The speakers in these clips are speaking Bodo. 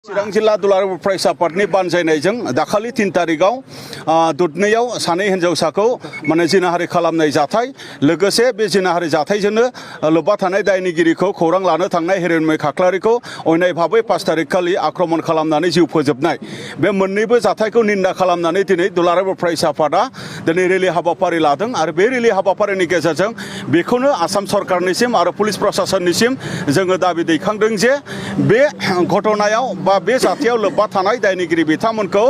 चिरां जिल्ला दुलाराय फरायसा आफादनि बानजायनायजों दाखालि 3 तारिखआव दुधनैयाव सानै हिनजावसाखौ माने जिनाहारि खालामनाय जाथाय लोगोसे बे जिनाहारि जाथायजोंनो लोब्बा थानाय दायनिगिरिखौ खौरां लानो थांनाय हिरणमय खाख्लारिखौ अयनाय भाबै 5 तारिख खालि आक्रमण खालामनानै जिउ फोजोबनाय बे मोन्नैबो जाथायखौ निन्दा खालामनानै दिनै दुलाराय फरायसा आफादा दिनै रेलि हाबाफारि लादों आरो बे रेलि हाबाफारिनि गेजेरजों बेखौनो आसाम सरकारनिसिम आरो पुलिस प्रशासननिसिम जोङो दाबि दैखांदों जे बे घटनायाव बे जाथायाव लोब्बा थानाय दायनिगिरि बिथांमोनखौ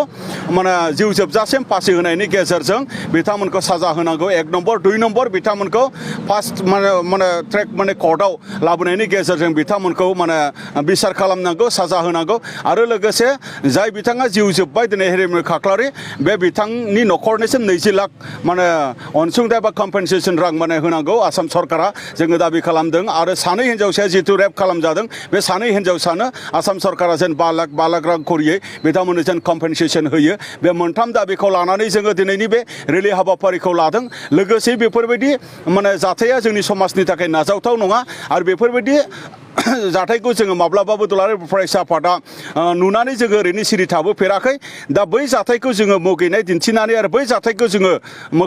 माने जिउ जोबजासिम फासि होनायनि गेजेरजों बिथांमोनखौ साजा होनांगौ 1 नम्बर 2 नम्बर बिथांमोनखौ फार्स्ट माने ट्रेक माने कर्टआव लाबोनायनि गेजेरजों बिथांमोनखौ माने बिसार खालामनांगौ साजा होनांगौ आरो लोगोसे जाय बिथाङा जिउ जोब्बाय दिनै हिरणमय खाख्लारि बे बिथांनि न'खरनिसिम 20 लाख माने अनसुंथाइ बा कम्पेनसेसन रां माने होनांगौ आसाम सरकारा जोङो दाबि खालामदों आरो सानै हिनजावसाया जितु रेप खालामजादों बे सानै हिनजावसानो आसाम सरकारा जेन 5 लाख रां करियै बिथांमोननो जेन कम्पेनसेसन होयो बे मोनथाम दाबिखौ लानानै जोङो दिनैनि बे रेलि हाबाफारिखौ लादों लोगोसे बेफोरबायदि माने जाथाया जोंनि समाजनि थाखाय नाजावथाव नङा आरो बेफोरबायदि जाथायखौ जोङो माब्लाबाबो दुलाराय फरायसा आफादा नुनानै जोङो ओरैनो सिरि थाबोफेराखै दा बै जाथायखौ जोङो मुगैनाय दिन्थिनानै आरो बै जाथायखौ जोङो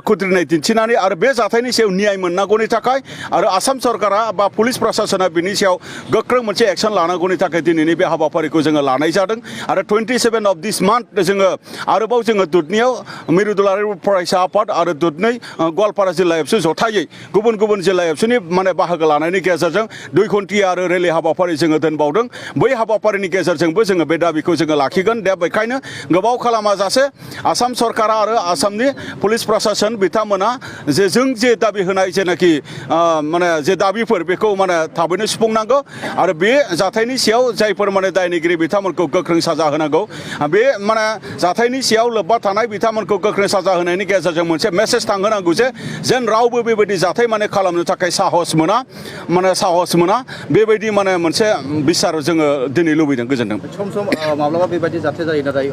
खुद्रिनाय दिन्थिनानै आरो बे जाथायनि सायाव न्याय मोननांगौनि थाखाय आरो आसाम सरकारा बा पुलिस प्रशासना बिनि सायाव गोख्रों मोनसे एक्सन लानांगौनि थाखाय दिनैनि बे हाबाफारिखौ जोङो लानाय जादों आरो 27 अफ दिस मान्थ जोङो आरोबाव जोङो दुधनैयाव मिरु दुलाराय फरायसा आफाद आरो दुधनै गवालपारा जिल्ला एबसु जथायै गुबुन गुबुन जिल्ला एबसुनि माने बाहागो लानायनि गेजेरजों 2 घन्टिया आरो रेलि हाबाफारि जोङो दोनबावदों बै हाबाफारिनि गेजेरजोंबो जोङो बे दाबिखौ जोङो लाखिगोन दा बेखायनो गोबाव खालामाजासे आसाम सरकारा आरो आसामनि पुलिस प्रशासन बिथांमोना जे जों जे दाबि होनाय जेनाखि माने जे दाबिफोर बेखौ माने थाबैनो सुफुंनांगौ आरो बे जाथायनि सायाव जायफोर माने दायनिगिरि बिथांमोनखौ गोख्रों साजा होनांगौ बे माने जाथायनि सायाव लोब्बा थानाय बिथांमोनखौ गोख्रों साजा होनायनि गेजेरजों मोनसे मेसेज थांहोनांगौ जे जेन रावबो बेबायदि जाथाय माने खालामनो थाखाय साहस मोना बेबायदि माने मोनसे बिसार जोङो दिनै लुबैदों गोजोनदों सम सम माब्लाबा बेबायदि जाथाय जायो नाथाय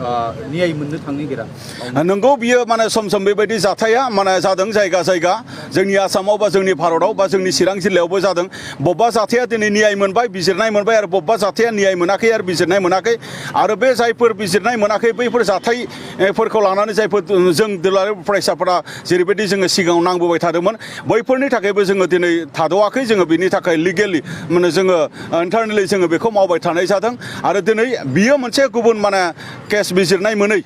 न्याय मोननो थांनो नंगौ बियो माने सम सम बेबायदि जाथाया माने जादों जायगा जायगा जोंनि आसामाव बा जोंनि भारताव बा जोंनि चिरां जिल्लायावबो जादों बबेबा जाथाया दिनै न्याय मोनबाय बिजिरनाय मोनबाय आरो बबेबा जाथाया न्याय मोनाखै आरो बिजिरनाय मोनाखै आरो बे जायफोर बिजिरनाय मोनाखै बैफोर जाथायफोरखौ लानानै जायफोर जों दुलाराय फरायसाफोरा जेरैबायदि जोङो सिगाङाव नांबोबाय थादोंमोन बैफोरनि थाखायबो जोङो दिनै थाद'आखै जोङो बिनि थाखाय लिगेलि माने जोङो इन्टारनेलि जोङो बेखौ मावबाय थानाय जादों आरो दिनै बियो मोनसे गुबुन माने केस बिजिरनाय मोनै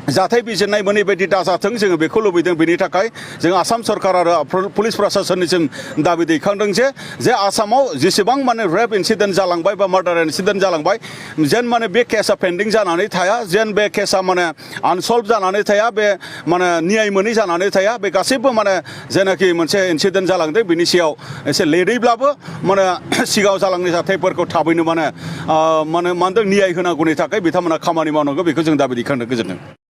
जाथाय बिजिरनाय मोनै बायदि दाजाथों जोङो बेखौ लुबैदों बेनि थाखाय जों आसाम सरकार आरो पुलिस प्रशासननिसिम दाबि दैखांदों जे आसामाव जेसेबां माने रेप इन्सिडेन्ट जालांबाय बा मार्डार इन्सिडेन्ट जालांबाय जेन माने बे केसा पेन्डिं जानानै थाया जेन बे केसा माने आनसल्भ जानानै थाया बे माने न्याय मोनै जानानै थाया बे गासैबो माने जेनाखि मोनसे इन्सिडेन्ट जालांदों बिनि सायाव एसे लेटैब्लाबो माने सिगाङाव जालांनाय जाथायफोरखौ थाबैनो माने न्याय होनांगौनि थाखाय बिथांमोना खामानि मावनांगौ बेखौ जों दाबि दैखांदों गोजोनदों।